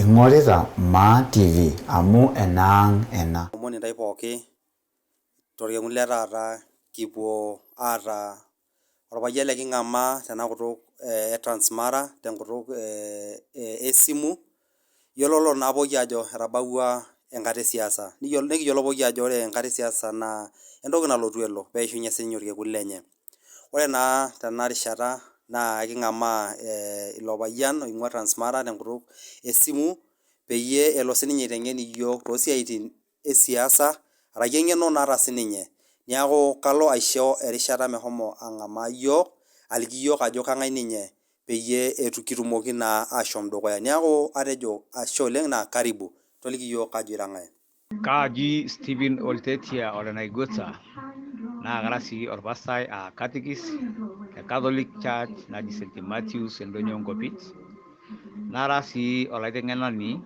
Ing'orita Maa TV amu enaang' ena. Omon intae pooki torkekun le taata kipuo aata orpayian leking'amaa tena kutuk e Transmara tenkutuk esimu. Iyiololo naa pooki ajo etabawua enkata e siasa, nikiyiolo pooki ajo ore enkata e siasa naa entoki nalotu welo peishunye sininye orkekun lenye. Ore naa tena rishata naa eking'amaa ilo payian oing'ua Transmara tenkutuk esimu peyie elo sininye aiteng'en iyiok tosiaitin e siasa araki eng'eno naata sininye. Neeku kalo aisho erishata meshomo ang'amaa iyiok aliki iyiok ajo kang'ae ninye peyie kitumoki naa ashom dukuya. Neeku atejo ashe oleng naa karibu. Toliki iyiok ajo ira ng'ae. Kaaji Stephen Oltetia ole Naigueta naa kara sii orpastai aa katikis te Catholic Church naji St Matthews Endonyo Nkopit nara sii olaiteng'enani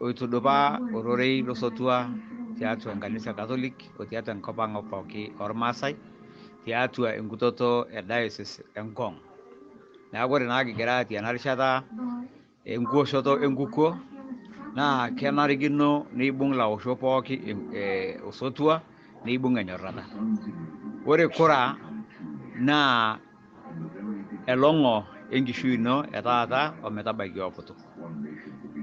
oitudupaa ororei losotua tiatua enkanisa e Catholic o tiatua enkop ang' pooki ormaasai tiatua enkutoto e diocese e Ngong. Neeku ore naa kigira atii ena rishata Enkiwoshoto enkukuo naa kenarikino neibung laoshok pooki osotua neibung enyorrata. Ore kura naa elong'o enkishui ino e taata ometabaiki ookutuk.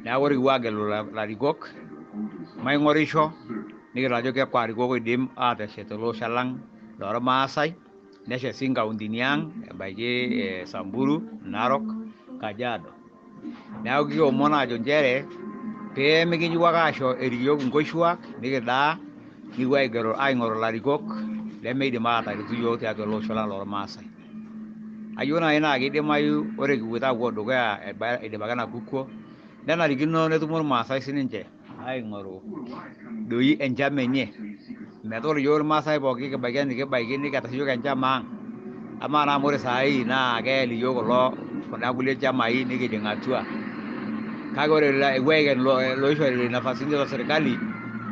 Neeku ore kipuo aagelu ilarikok maing'orisho nikiyiolo ajo kakwa arikok oidim aateshet ele osho lang lormaasai. Neshet sii nkauntini ang ebaiki Samburu, Narok, Kajiado. Neeku kiomon aajo nchere pee mikincho ake aisho erik iyiook nkoshuak nikidaa nikipuo aigero aing'oru ilarikok lemeidim aataretu iyiook tiatua ele osho lang lormaasai. Ayieu naai naa kidimayu ore kipuoito aapuo dukuya idipaki ena kukuo nenarikino netumo irmaasai sininche aing'oru doi enchama enye metaa ore iyiok irmaasai pooki kibaiki enikibaiki nikiata siyiok enchama ang amaa naa amu ore saai naa keyel iyiok kulo kunda kulie chamai nikijing atua kake ore epuo aiken loishori nafasini te serkali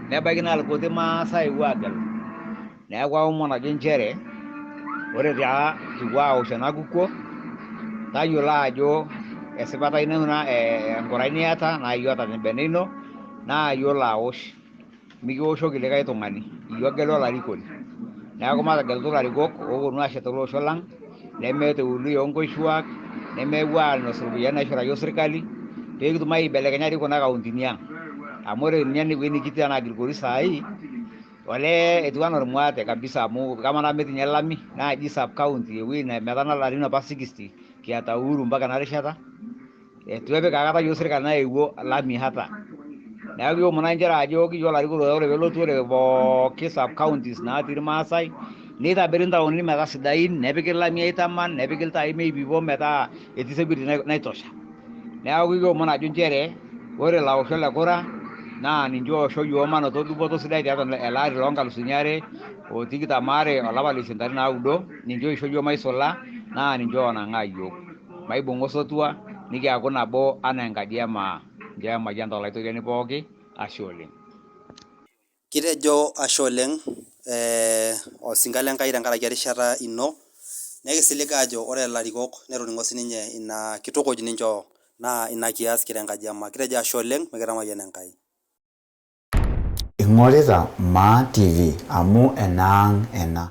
nebaiki naa irkuti maasai epuo agelu. Neeku aomon ajo nchere ore taa kipuo aosh ena kukuo tayiolo ajo esipata ino ina enkurai niata naa iyie oota tembene ino naa iyie olo aosh mikioshoki likae tung'ani iyie ogelu olarikoni. Neeku mategelutu ilarikok ooponu aashet ele osho lang lemeeta eului oonkoshuak nemepuo ainos iropiyiani naishorita iyiook sirkali pee kitum aibelekenya dii kuna kauntini ang amu ore ninye ewueji nikitii enaa Kilgoris saai Olee etiu anaa ormuate kabisa amu kamaa metii ninye lami naaji sub county ewueji metana ilarin apa 60 kiata uhuru mpaka ena rishata eitu epik aikata iyiook sirkali nayewuo lami hata. Neeku kiomon naaji nchere ajo kiyieu olarikoni ore peelotu ore pooki sub counties natii irmaasai nitobiri ntaoni metaa sidain nepiki lami aitaman nepiki iltaai meipipo metaa etii security naitosha. Neeku kiomon ajo nchere ore laoshok le kura naa ninche oisho iyiook manoto dupoto sidai tiatua ele ari loo nkalusuni are o tikitam aare olapa le isiet ntarikini naudo, ninche oisho iyiook maisula naa ninche oonang'aa iyiook. Maibung'a osotua nikiaku nabo anaa enkaji e maa. Nchoo emayian tolaitoriani pooki, ashe oleng. Kitejo ashe oleng osinka le Nkai tenkaraki erishata ino, nekisilig aajo ore ilarikok netoning'o sininye ina kitukuj ninchoo naa ina kias kira enkaji e maa. Kitejo ashe oleng mikitamayiana Enkai. Ing'orita Maa TV amu enaang' ena.